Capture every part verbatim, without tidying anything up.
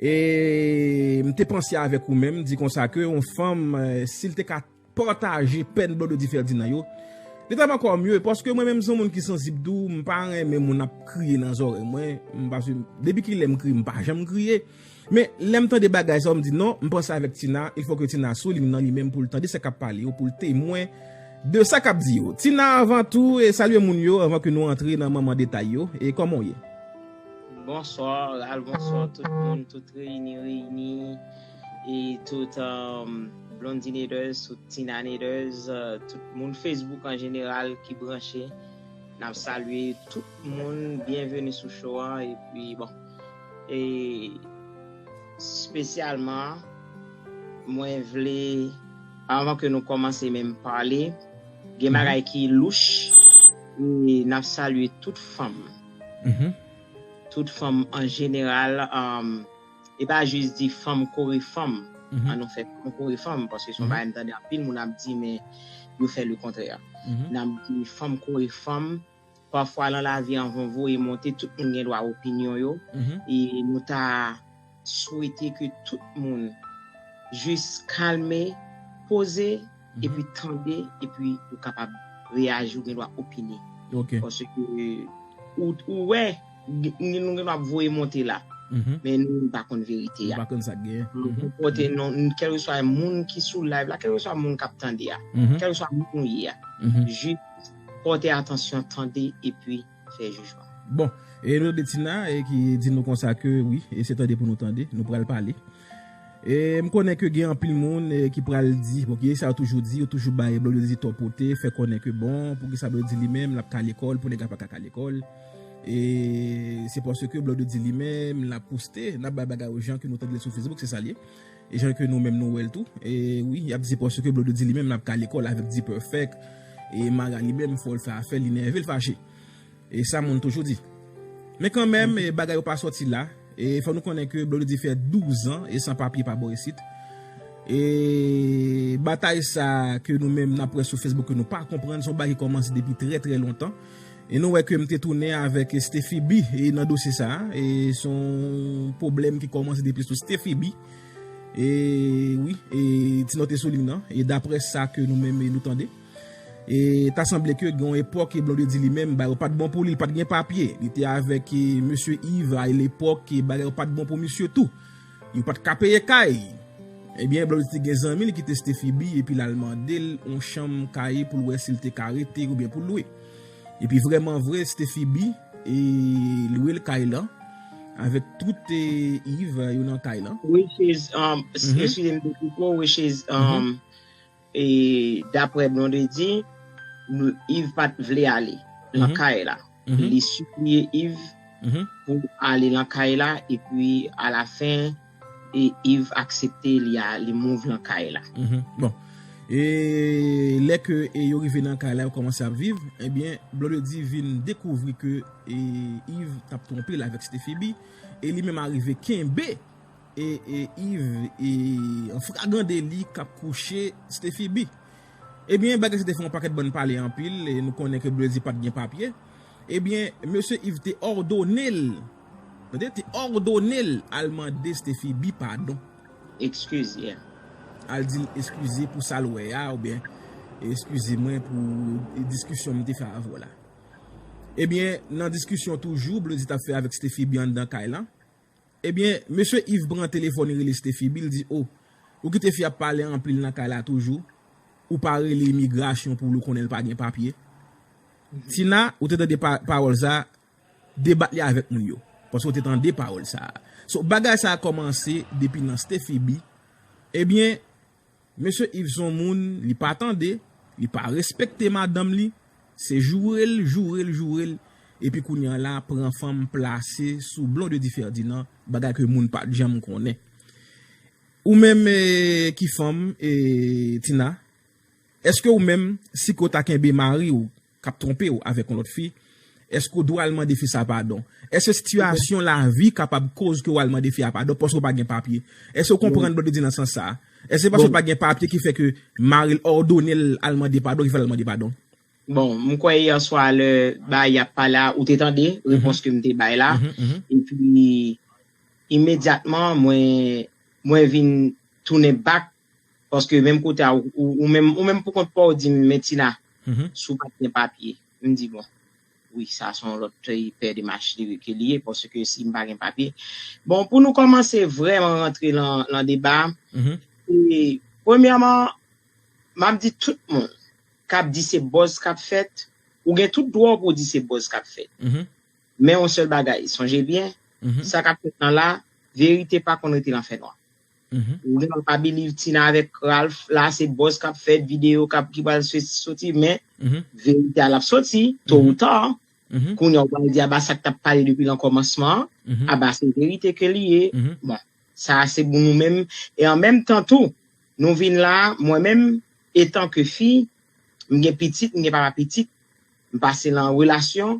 E m te panse avèk ou menm, di konsa ke yon fanm, eh, si l te ka pataje pèn Blondedy Ferdinand yo, li t ap ankò mye, paske mwen menm se yon moun ki sansib tou, m pa renmen moun ap kriye nan zòrèy mwen, m pa, depi kilè m kriye, m pa janm kriye. Men, lè m tande bagay sa yo, m di non, m panse avèk Tina, il faut que Tina sou liy nan li menm pou l tande sa k ap pale yo, pou l temwen de sa k ap di yo. Tina, avan tou, e salye moun yo, avan ke nou antre nan manman detay yo, e kòman w ye? Bonswa, Ralph, bonswa tout moun, tout reyini, reyini, e tout um, Blondinators, tout Tinanators, uh, tout moun Facebook an jeneral ki branche. N ap salye tout moun, byenveni sou show an, epi bon, e espesyalman, mwen vle, avan ke nou kòmanse menm pale, gen bagay ki louch, e n ap salye tout fanm. Tout fanm an jeneral, um, e pa jis di fanm kore fanm. An nou fè fanm kore fanm, paske se yon bagay m tande anpil moun ap di, men yo fè lekontrè. N ap di fanm kore fanm, pafwa nan lavi anvan w voye monte, tout moun gen dwa opinyon yo. E nou ta swete ke tout moun jis kalme, poze, epi tande, epi ou kapab reyaji, ou gen dwa opine. Paske ou, ou wè, gen- nou gen dwa ap voye monte la, men nou pa konn verite a. Nou pa konn sa k genyen. Nou pote non, kèlkeswa moun ki sou live la, kèlkeswa moun k ap tande a, kèlkeswa moun ou ye a, jis pòte atansyon, tande, epi fè jijman. Bon, e nou tande Tina e ki di nou konsa ke wi, e se tande pou nou tande, nou pral pale. E m konnen ke gen anpil moun e ki pral di, bon, ki sa yo toujou di, yo toujou bay Blondedy tò pote, fè konnen ke bon, poukisa Blondedy li menm, l ap ka lekòl, pou nèg la pa ka ka lekòl. E se paske Blondedy li menm, l ap poste, n ap bay bagay yo jan ke nou tande l sou Facebook, se sa l ye. E jan ke nou menm nou wè l tou. E wi, y ap di paske Blondedy li menm, l ap ka lekòl avèk D-Perfect. E Mara li menm, fò l fè afè, li nève, l fache. E sa moun toujou di. Men kanmenm, e bagay yo pa sòti la. E fò nou konnen ke Blondedy fè douz an e san papye pa bò isit. E batay sa ke nou menm n ap wè sou Facebook ke nou pa konprann, se yon bagay ki kòmanse depi trè, trè lontan. E nou wè ke m te tounen avèk Steffi B e nan dosye sa a. E se yon pwoblèm ki kòmanse depi sou Steffi B. E wi, e ti nòt e sou liy nan. E daprè sa ke nou menm e nou tande. E ta sanble ke gen yon epòk e Blondedy li menm, bagay yo pa t bon pou li, li pa t gen papye. Li te avèk e, mesye Yves a lepòk e bagay yo pa t bon pou misye tou. Yo pa t ka peye kay. Ebyen, Blondedy te gen zanmi li ki te Steffi B epi l al mande l yon chanm kay pou l wè si l te ka rete oubyen pou l lwe. Epi vrèman vre, Steffi B e lwe l kay lan avèk tout e, Yves yo nan kay lan. Which is, um, excuse me, which is, um, e daprè Blondedy, Yves pa t vle ale nan kay la. Li sipliye Yves pou ale nan kay la, epi alafen, e Yves aksepte li a, li move nan kay la. Bon. E lè ke e yo rive nan kay la, yo kòmanse ap viv, ebyen, Blondedy vin dekouvri ke e Yves t ap twonpe l avèk Steffi B, e li menm arive kenbe e, e Yves e an fragan deli k ap kouche Steffi B. Ebyen, bagay sa te fè yon pakèt bann pale anpil, e nou konnen ke Blondedy pa t gen papye. Ebyen, mesye Yves te òdone l, tande, te òdone l al mande Steffi B padon. Excuse, yeah. Al di l eskize pou sa l wè a, oubyen eskize mwen pou diskisyon m te fè avè w la. Ebyen, nan diskisyon toujou, Blondedy t ap fè avèk Steffi B anndan kay lan. Ebyen, mesye Yves pran telefòn, li rele Steffi B, li di, o, ou kite fi ap pale anpil nan kay la toujou, ou pa rele imigrasyon pou li konnen l pa gen papye. Tina, ou te tande pa, pawòl sa, debat li avèk moun yo. Paske ou te tande pawòl sa. So, bagay sa kòmanse depi nan Steffi B. Ebyen, mesye Yves se yon moun, li pa tande, li pa respekte madanm li, se joure l, joure l, joure l, epi kounye a la, pran fanm plase sou Blondedy Ferdinand, bagay ke moun pa t janm konnen. Ou menm, e, ki fanm, e, Tina, èske ou menm, si ke w ta kenbe mari w k ap twonpe w avèk yon lòt fi, èske w dwe al mande fi sa padon? Èske sitiyasyon lavi kapab koz ke w al mande fi a padon paske w pa gen papye? Èske w konprann Blondedy nan sans sa a? Èske paske l pa gen papye ki fè ke mari l òdone l al mande padon, ki fè l al mande padon? Bon, m kwè yè swa lè bagay y ap pale a, ou te tande repons ke m te bay la. Epi, imedyatman, mwen, mwen vin tounen back, paske menm kote a, ou, ou, ou menm, ou menm pou kont pa w di m, men Tina, si w pa t gen papye. M di, bon, wi, sa se yon lòt, eh, pè de mach li ke li ye, paske si m pa gen papye. Bon, pou nou kòmanse vrèman rantre lan, lan deba, e, premyèman, m ap di tout moun k ap di se buzz k ap fèt, ou gen tout dwa w pou w di se buzz k ap fèt. Men yon sèl bagay, sonje byen, sa k ap fèt lan la, verite pa konn rete lan fènwa. Ou gen dwa pa believe Tina avèk Ralph la, se buzz k ap fèt, videyo k ap, ki pral soti, men verite a l ap soti, to ou ta. Kounye a, ou pral di, aba sa k t ap pale depi lan kòmansman an, aba se verite ke li ye. Bon, sa se pou nou menm. E an menm tan tou, nou vin la, mwen menm, etan ke fi, m gen pitit, m gen papa pitit, m pase lan relasyon,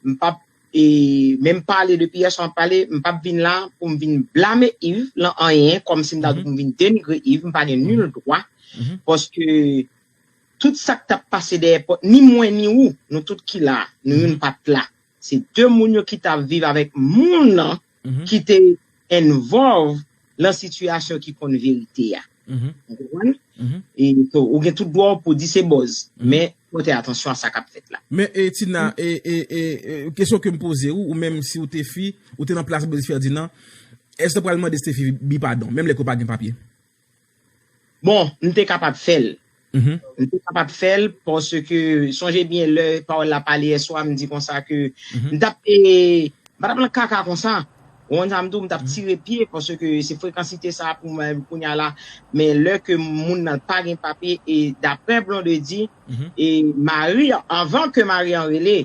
m p ap, e, menm pale depi yè swa m ap pale, m p ap vin la pou m vin blame Yves lan anyen, kòmsi m ta di pou m vin denigre Yves, m pa gen nil dwa, paske tout sa k t ap pase dèyè pòt, ni mwen ni ou, nou tout ki la, nou youn pa t la. Se de moun yo ki t ap viv avèk moun nan ki te involve lan sitiyasyon ki konn verite a. Ou konprann? E, so, ou gen tout dwa w pou di se buzz, men pote atansyon a sa k ap fèt la. Men, e, Tina, e, e, e, e, kesyon ke m poze ou, ou menm si ou te fi, ou te nan plas Blaise Ferdinand, èske w pral mande Stephy Bi padon, menm lè ke w pa gen papye? Bon, m te kapab fè l. M te kapab fè l paske, sonje byen, lè pawòl la pale yè swa, m di konsa ke m t ap, e, m pa t ap nan kaka konsa. Ou konn sa m di w, m t ap tire pye paske se frekansite sa pou mwen kounye a la. Men lè ke moun nan pa gen papye, e daprè Blondedy, e mari, anvan ke mari an rele,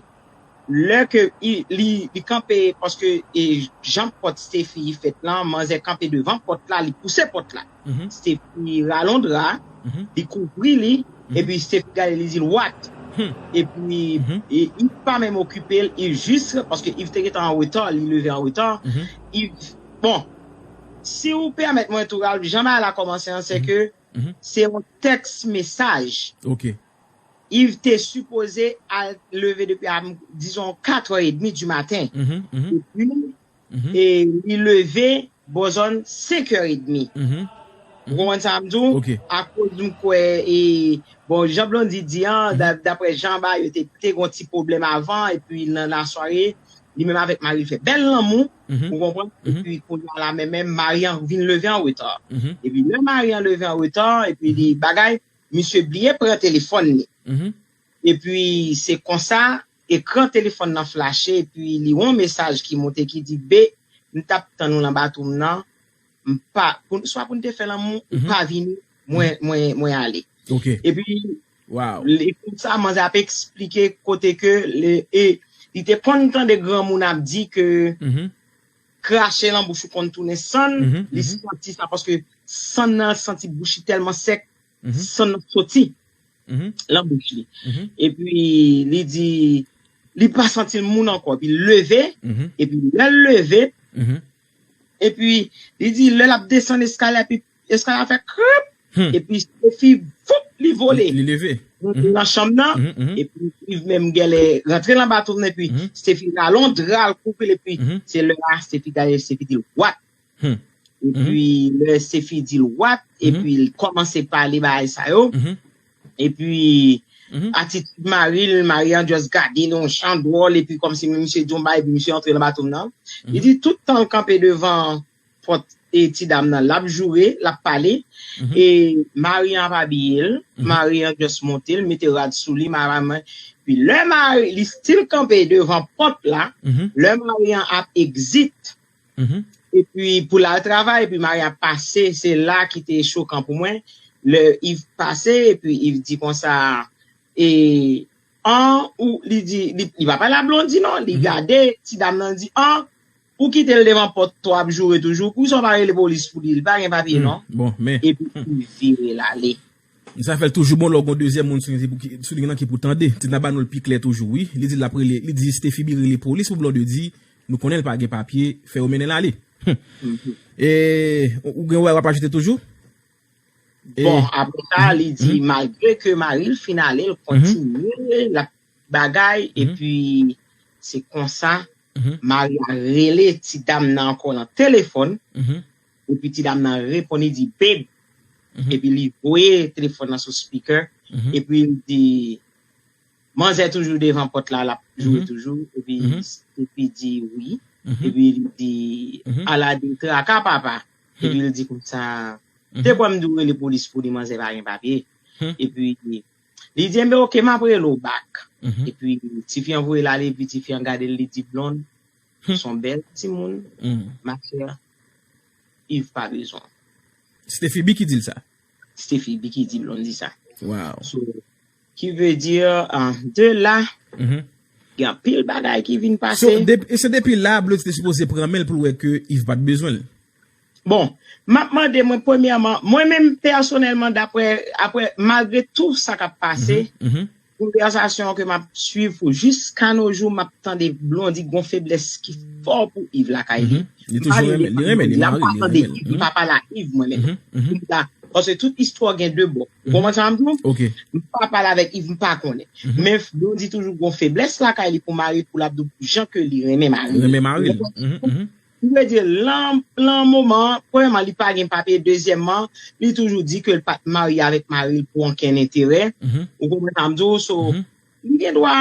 lè ke i- li, li kanpe, paske, e, jan pòt Stephy fèt lan, manzè kanpe devan pòt la, li pouse pòt la. Stephy rale yon dra, li kouvri li, epi Stephy gade, li di l, "What?" Epi, e, Yves pa menm okipe l, Yves jis, paske Yves te gentan an reta, li leve an reta. Yves, bon, si ou pèmèt mwen tou, Ralph, jan bagay la kòmanse an, se ke se yon tèks mesaj. Yves te sipoze al leve depi a, dizon, katrè edmi di maten. Epi, e, li leve bò zòn senkè edmi. Ou konprann sa m di w? Akoz m kwè, e, bon, jan Blondy di an, da- daprè jan ba yo te, te gon ti pwoblèm avan, epi nan lasware, li menm avèk mari l fè bèl lanmou, ou konprann? Epi kounye a la menm, menm mari an vin leve an reta. Epi lè mari an leve an reta, epi li bagay, misye bliye pran telefòn li. Epi se konsa, ekran telefòn nan flache, epi li wè yon mesaj ki monte ki di, "Be, m t ap tann ou lan batwoup nan, m pa, pou, swa pou n te fè lanmou, ou pa vini, mwen, mwen, mwen ale." Epi, li, konsa, manzè ap eksplike kote ke, le, e, li te konn tande granmoun ap di ke krache lan bouch ou konn tounen sann, li santi sa, paske sann nan santi bouch li tèlman sèk, sann nan soti lan bouch li. Epi li di, li pa santi l moun ankò. Epi l leve, epi lè l leve, epi li di, lè l ap desann eskalye, epi eskalye a fè krip, epi Stephy, foup, li vole. Li leve. Li nan chanm nan, epi Yves menm genlè rantre lan batwoup nan, epi Stephy rale yon dra, l kouvri l, epi se lè a Stephy gade, Stephy di l, "What?" Epi lè Stephy di l, "What?" Epi l kòmanse pale bagay sa yo. Epi atitid mari l, mari an just gade l yon jan dwòl, epi kòmsi misye di yon bagay, epi misye antre nan batwoup nan. Li di tout tan l kanpe devan pòt, e, ti dam nan, l ap joure, l ap pale. E mari an ap abiye l, mari an just monte, l mete rad sou li, mari an, epi lè mari, li still kanpe devan pòt la, lè mari an ap exit, epi pou l al travay, epi mari an ap pase, se la ki te chokan pou mwen, lè Yves pase, epi Yves di konsa, e, an, ou, li di, li, li pa pale a Blondy non, li gade ti dam nan, di, an, ou kite l devan pòt, w ap joure toujou, poukisa w pa rele polis pou li, li pa gen papye non. Epi li vire l ale. Sa fè l toujou bon lè w gon dezyèm moun sou liy pou ki, sou liy nan ki pou tande. Ti nan ba nou l pi klè toujou, wi. Li di l ap rele, li di Stephy Bi rele polis pou Blondedy, nou konnen l pa gen papye, fè yo mennen l ale. E, ou gen w ap ajoute toujou? Bon, apre sa, li di, malgre ke mari l fin ale, l kontinye, l ap bagay, epi se konsa, Mari a rele ti dam nan ankò nan telefòn, epi ti dam nan reponn, li di, "Babe." Epi li voye telefòn nan sou speaker, epi li di, "Manzè toujou devan pòt la, l ap joure toujou." Epi Steffi di, "Wi." Epi li di, "Ala de traka, papa." Epi li di konsa, "Te kwè m di w rele polis pou li, manzè pa gen papye." Epi li di, "Enben, oke, m ap rele w back." Epi tifi an voye l ale, epi tifi an gade l, li di, "Blonde, se yon bèl timoun, ma chère, Yves pa bezwen." Steffi B ki di l sa. Steffi B ki di Blondedy sa. Wow. So, ki vle di, uh, de la, gen anpil bagay ki vin pase. So, dep- e se depi la, Blondedy te sipoze pran men l pou l wè ke Yves pa t bezwen l. Bon, m ap mande mwen, premyèman, mwen menm pèsonèlman, daprè, aprè, malgre tou sa k ap pase, konvèsasyon ke m ap swiv pou jiska no jou, m ap tande Blondedy gon feblès ki fò pou Yves lakay li. Li toujou renmen, li renmen, li mari, li renmen. M pa pale a Yves, mwen menm. M pa, paske tout istwa gen de bò. Ou konprann sa m di w? M pa pale avèk Yves, m pa konnen. Men Blondedy toujou gon feblès lakay li pou mari, pou l ap di w jan ke li renmen mari. Li renmen mari. Ki vle di, lan, lan moman, premyèman, li pa gen papye, dezyèmman, li toujou di ke l pa t marye avèk mari l pou okenn enterè. Ou konprann sa m di w? So, li gen dwa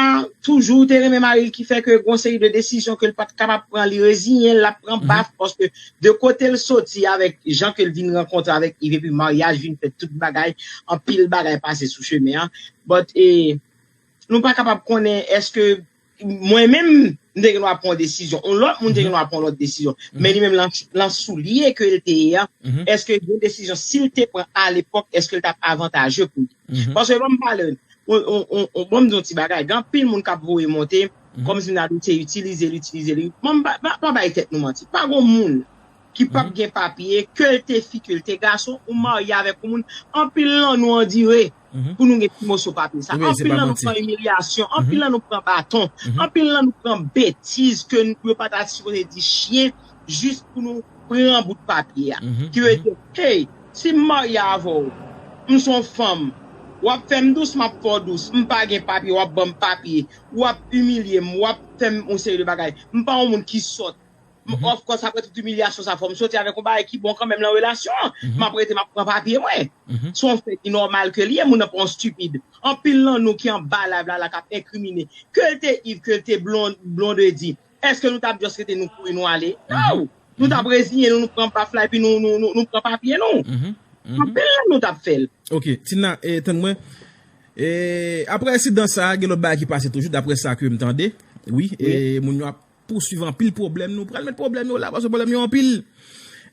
toujou te renmen mari l, ki fè ke gon seri de desizyon ke l pa t kapab pran, li reziyen l, l ap pran baf, paske de kote l soti avèk jan ke l vin rankontre avèk Yves, epi maryaj vin fèt, tout bagay, anpil bagay pase sou chemen an. But, e, nou pa kapab konnen èske mwen menm, m te gen dwa pran yon desizyon. Yon lòt moun te gen dwa pran yon lòt desizyon. Men li menm, lan, lan soulye ke l te ye a, èske gen desizyon, si l te pran alepòk, èske l t ap avantaje pou li? Paske ban m pale, on, on, on, on, ban m di yon ti bagay. Gen anpil moun k ap voye monte, kòmsi m ta di w se itilize l, itilize l. Ban m pa, pa, pa bay tèt nou manti. Pa gon moun ki p ap gen papye, ke l te fi, ke l te gason, ou marye avèk yon moun, anpil lan nou andire pou nou gen ti moso papye sa. Anpil lan nou pran imilyasyon, anpil lan nou pran baton, anpil lan nou pran betiz ke n- yo pa ta sipoze di chen, jis pou nou pran bout papye a. Ki vle di, hey, si m marye avè w, m se yon fanm, w ap fè m dous, m ap fè w dous, m pa gen papye, w ap ban m papye, w ap imilye m, w ap fè m yon seri de bagay. M pa yon moun ki sòt. M- Of course, apre tout imilyasyon sa, fò m soti avèk yon bagay ki bon kanmenm lan relasyon an. M ap rete, m ap pran papye mwen. Se yon fè ki nòmal ke li ye, moun nan pa yon stipid. Anpil lan nou ki anba live la, la k ap enkrimine. Ke l te Yves, ke l te Blon- Blondedy. Èske nou t ap just rete, nou kouri, nou ale? No! Nou t ap reziyen nou, nou pran baf la, epi nou, nou, nou, nou pran papye nou. Anpil lan nou t ap fè l. Ok, Tina, e, tann mwen. E, apre ensidan sa, gen lòt bagay ki pase toujou, daprè sa ke m tande. Wi, e, moun yo ap pouswiv anpil pwoblèm, nou pral met pwoblèm yo la, paske pwoblèm yo anpil.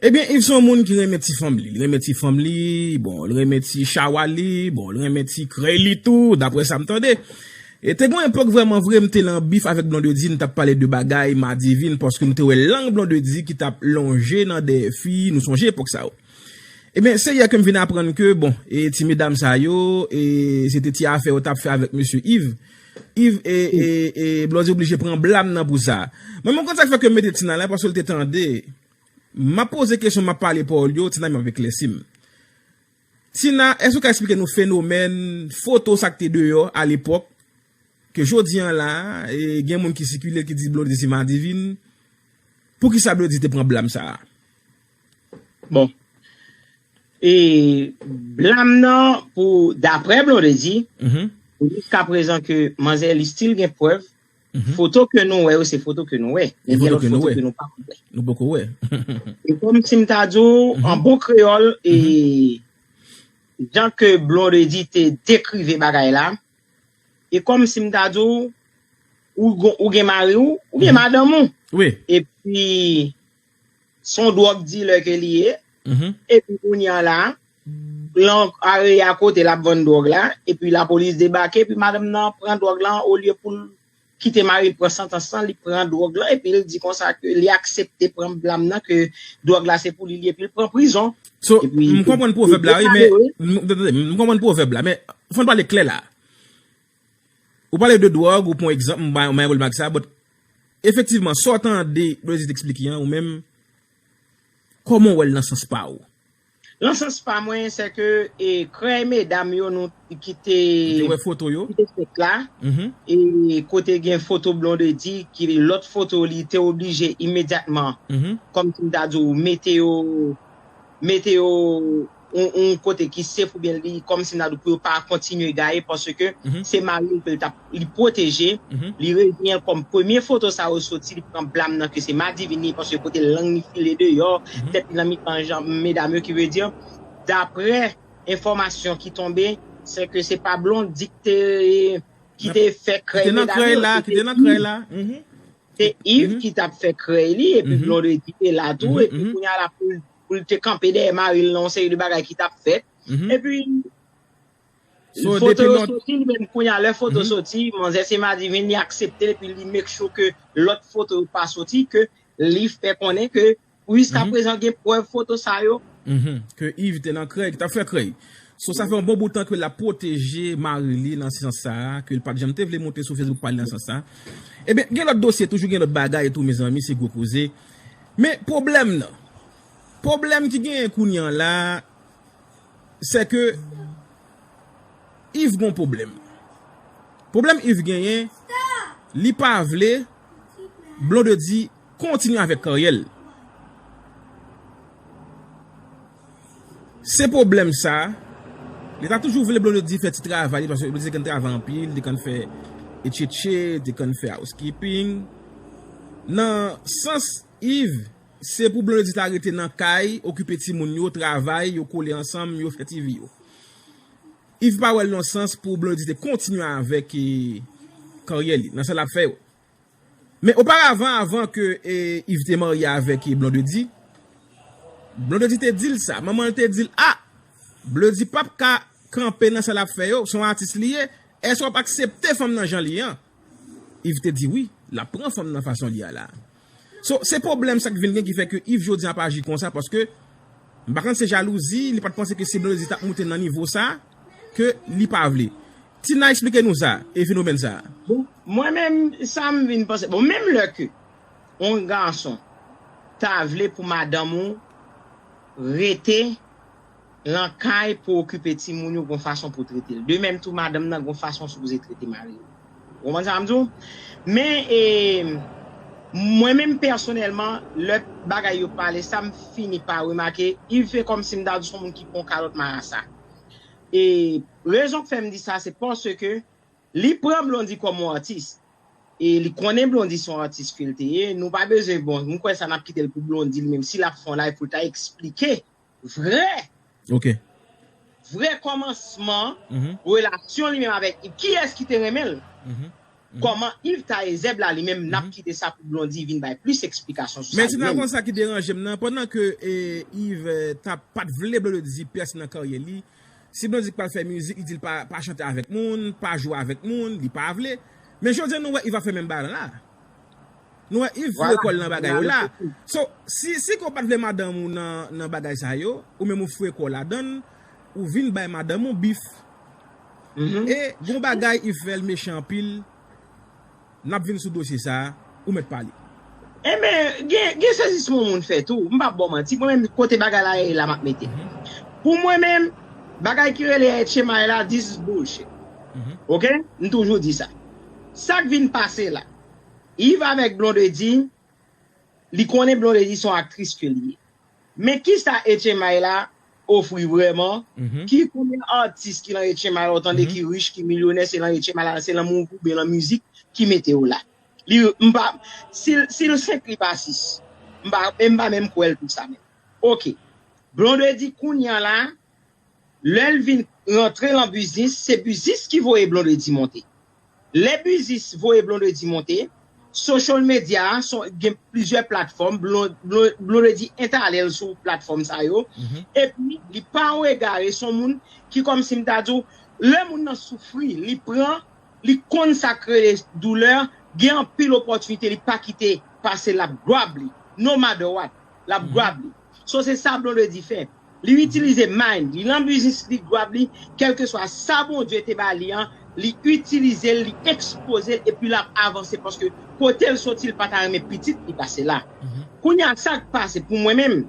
Ebyen, Yves se yon moun ki renmen ti fanm li. Li renmen ti fanm li, bon, li renmen ti chawa li, bon, li renmen ti krèy li tou, daprè sa m tande. E te gon epòk vrèman vre, m te lan bif avèk Blondedy, n t ap pale de bagay madivin, paske m te wè lang Blondedy ki t ap lonje nan dèyè fi, nou sonje epòk sa yo. Ebyen, se yè ke m vin aprann ke, bon, e ti medam sa yo, e se te ti afè yo t ap fè avèk mesye Yves. Yves, e, e, e Blondedy oblije pran blam nan pou sa. Mwen, mwen konn sa k fè ke m mete Tina la, paske l te tande. M ap poze kesyon, m ap pale pawòl yo, Tina, m ap eklèsi m. Tina, èske w ka eksplike nou fenomèn, foto sa k te deyò alepòk, ke jodi an la, e gen moun ki sikile, ki di Blondedy se madivin? Poukisa Blondedy te pran blam sa a? Bon. E blam nan, pou, daprè Blondedy, pou jiska prezan ke manzè li still gen prèv, foto ke nou wè yo, se foto ke nou wè. Men gen lòt foto ke nou pa wè. Nou poko wè. E kòmsi m ta di w, an bon kreyòl, e jan ke Blondedy te dekrive bagay la, e kòmsi m ta di w, ou gon- ou gen mari w, oubyen madanm ou. Wi. Epi, se yon dwòg dilè ke li ye. Epi kounye a la, lan area kote l ap vann dwòg la, epi lapolis debake, epi madanm nan pran dwòg la, olye pou l kite mari l pran santans lan, li pran dwòg lan, epi l di konsa ke li aksepte pran blam nan, ke dwòg la se pou li, li, epi l pran prizon. So, m konprann pwovèb la, wi, men, m, tande, m konprann pwovèb la, men fò n pale klè la. Ou pale de dwòg, ou pran egzanp, m bay, m bay yon bòl mag sa, but efektivman, sa w tande Blondedy te eksplike an, ou menm, kòman w wè l nan sans pa w? Nan sans pa mwen, se ke e, krèy medam yo nou ki te Te wè foto yo? ki te fèt la, Mhm. e kote gen foto Blondedy, ki lòt foto li te oblije imedyatman, Mhm. kòm si m ta di w, mete yo, mete yo yon, yon kote ki sef oubyen li kòm si m ta di w pou yo pa kontinye gaye, paske Mhm. se mari l ke l t ap, li pwoteje, Mhm. li reziyen l kòm premye foto sa yo soti, li pran blam nan ke se Madivine li, paske kote lang li file deyò, Mhm. tèt li nan mitan jan medam yo, ki vle di, daprè enfòmasyon ki tonbe, se ke se pa Blondedy ki te, ki te fè Ki krèy te nan medam krèy yo, la, se ki te te nan krèy Yves. la. Mhm. Se Yves Mhm. ki t ap fè krèy li, epi Mhm. Blondedy te la tou, Mhm, epi mhm. kounye a la pou l, pou l te kanpe dèyè mari l nan yon seri de bagay ki t ap fèt. Mhm. Epi So, foto depi yo lòt- soti, li menm kounye a lè foto Mhm. soti, manzè se Madivine, li aksepte l, epi li make sure ke lòt foto yo pa soti, ke li fè konnen ke jiska Mhm. prezan gen prèv foto sa yo. Mhm. Ke Yves te nan krèy, ki t ap fè krèy. So, sa fè yon bon bout tan ke l ap pwoteje mari li nan sans sa a, ke l pa t janm te vle monte sou Facebook pa li nan sans sa a. Ebyen, gen lòt dosye, toujou gen lòt bagay etou, mezanmi, se gwo koze. Men pwoblèm nan, pwoblèm ki genyen kounye a la, se ke Yves gon pwoblèm. Pwoblèm Yves genyen, li pa vle Blondedy kontinye avèk karyè l. Se pwoblèm sa, li ta toujou vle Blondedy fè ti travay li, paske Blondedy te konn travay anpil, li te konn fè etchetche, li te konn fè housekeeping. Nan sans Yves, se pou Blondedy ta rete nan kay, okipe timoun yo, travay, yo kole ansanm, yo fè ti vi yo. Yves pa wè l nan sans pou Blondedy te kontinye avèk e, karyè li, nan sa l ap fè yo. Men oparavan, avan ke e, Yves te marye avèk e, Blondedy, Blondedy te di l sa, manman l te di l, a, Blondedy p ap ka kanpe nan sa l ap fè yo, se yon atis li ye, èske w ap aksepte fanm nan jan li ye an? Yves te di wi, l ap pran fanm nan fason li a la. So, se pwoblèm sa k vin gen ki fè ke Yves jodi a ap aji konsa, paske m pa konn se jalouzi, li pa t panse ke si Blondedy t ap moute nan nivo sa, ke li pa vle. Tina, eksplike nou sa, e fenomèn sa. Bon, mwen menm, sa m vin panse. Bon, menm lè ke yon gason ta vle pou madanm ou rete lan kay pou okipe timoun yo, gon fason pou trete l. De menm tou, madanm nan gon fason sipoze trete mari l. Ou konprann sa m di w? Men, e, mwen menm pèsonèlman, lè bagay yo pale, sa m fini pa remake, Yves fè kòm si m ta di se yon moun ki pran kalòt marasa. E rezon k fè m di sa, se paske li pran Blondy kòm yon atis. E li konnen Blondy se yon atis ke l te ye. Nou pa bezwen, bon, m kwè sa n ap kite l pou Blondy li menm. Si l ap fè yon live pou l ta eksplike vrè, Ok. vrè kòmansman Mhm. relasyon li menm avèk Yves. Kiyès ki te renmen l? Mhm. Kòman Yves taye zèb la li menm, n ap kite sa pou Blondy vin bay plis eksplikasyon sou Men sa se li nan menm. Konsa ki deranje m nan, pandan ke e, Yves e, t ap pa t vle Blondy pèse nan karyè li, si Blondy pral fè mizik, li di l pa, pa chante avèk moun, pa jwe avèk moun, li pa vle. Men jodi a nou wè Yves ap fè menm bagay la. Nou wè Yves foure kò l nan bagay yo la. So, si, si ke w pa t vle madanm ou nan, nan bagay sa yo, ou menm ou foure kò w ladan l, ou vin bay madanm ou bif. E gon bagay Yves fè l mechan anpil, n ap vin sou dosye sa a, ou mèt pale. Enben, gen, gen sezisman moun fè tou. M p ap ba w manti. Mwen menm, kote bagay la ye la, m ap mete. Pou mwen menm, bagay ki rele H M I la, this is bullshit. Ok? M toujou di sa. Sa k vin pase la, Yves avèk Blondedy, li konnen Blondedy se yon aktris ke li ye. Men kisa H M I la ofri vrèman? Ki konbyen atis ki lan H M I la, ou tande ki rich, ki milyonè, se lan H M I la, se lan mouv oubyen lan mizik ki mete yo la? Li, m pa, si, si l senk, li pa sis. M pa, e m pa menm kwè l pou sa menm. Ok. Blondedy kounye a la, lè l vin rantre lan biznis, se biznis ki voye Blondedy monte. Lè biznis voye Blondedy monte, social media a, gen plizyè platfòm, Blondedy enstale l sou platfòm sa yo, epi li pa yon egare, se yon moun ki kòmsi m ta di w, lè moun nan soufri, li pran, li konn sa k rele doulè, gen anpil opòtinite li pa kite pase, l ap grab li, no matter what, l ap grab li. So se sa Blondedy fè. Li itilize mind li, lan biznis li, grab li, kèlkeswa sa Bondye te ba li an, li itilize l, li ekspoze l, epi l ap avanse, paske kote l soti, l pa ta renmen pitit li pase la. Kounye a, sa k pase pou mwen menm,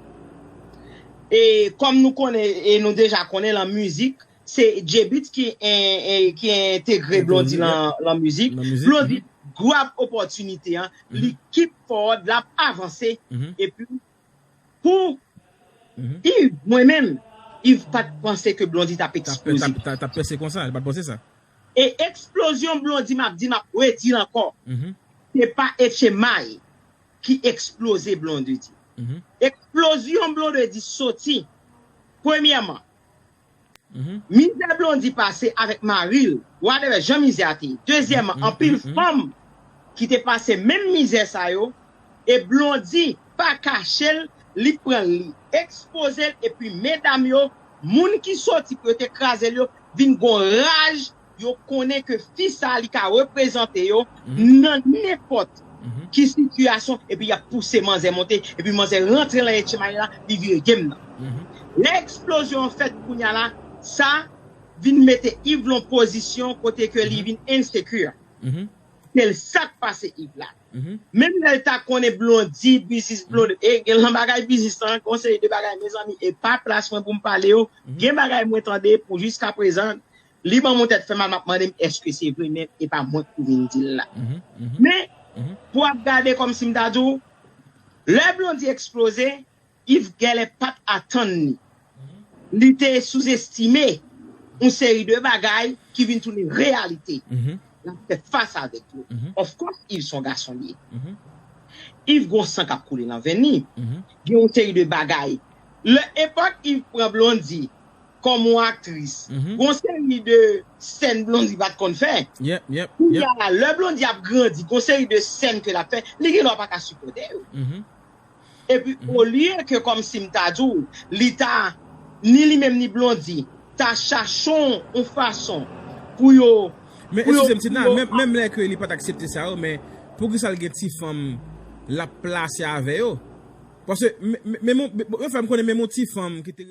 E kòm nou konnen, e nou deja konnen lan mizik, se J-Beatz ki en, en, ki entegre Blondy lan, lan mizik. Blondy grab opòtinite an, li keep forward, l ap avanse, epi pou Yves, mwen menm, Yves pa t panse ke Blondy t ap eksploze. T ap pèse konsa, li pa t panse sa. E eksplozyon Blondy, m ap di, m ap redi l ankò. Se pa H M I ki eksploze Blondedy. Eksplozyon Blondedy soti, premyèman, mizè Blondy pase avèk mari l, whatever, jan mizè a te ye. Dezyèmman, anpil fanm ki te pase menm mizè sa yo, e Blondy pa kache l, li pran l, li ekspoze l, epi medam yo, moun ki soti pou yo te kraze l yo, vin gon raj, yo konnen ke fi sa li ka reprezante yo nan nenpòt ki sitiyasyon, epi y ap pouse manzè monte, epi manzè rantre lan H M I la, li vire game nan. Lè eksplozyon an fèt kounya la, sa vin mete Yves lan pozisyon kote ke li vin insecure. Se l sa k pase Yves la. Menm lè l ta konnen Blondy, biznis Blondy, e gen lan bagay biznis lan, gon seri de bagay, mezanmi, e pa plas mwen pou m pale yo. Gen bagay mwen tande pou jiskaprezan, li ban m yon tèt fè mal, m ap mande m èske se vre, men e pa mwen ki pou vin di l la. Men, pou ap gade kòmsi m ta di w, lè Blondy eksploze, Yves genlè pa t atann li. Li te souzestime yon seri de bagay ki vin tounen reyalite. L ap fè fas avèk yo. Of course, Yves se yon gason li ye. Yves gon san k ap koule nan venn li. Gen yon seri de bagay. Lè epòk Yves pran Blondy kòm yon aktris, gon seri de sèn Blondy pa t konn fè. Kounya la, lè Blondy ap grandi, gon seri de sèn ke l ap fè, li gen dwa pa ka sipòte yo. Epi, olye ke kòmsi m ta di w, li ta, ni li menm ni Blondy, ta chache yon fason pou yo. Men, eskize m, Tina, menm, menm lè ke li pa t aksepte sa yo, men poukisa l gen ti fanm l ap plase avè yo? Paske, men, men, men, men, yo fè m konnen menm yon ti fanm ki te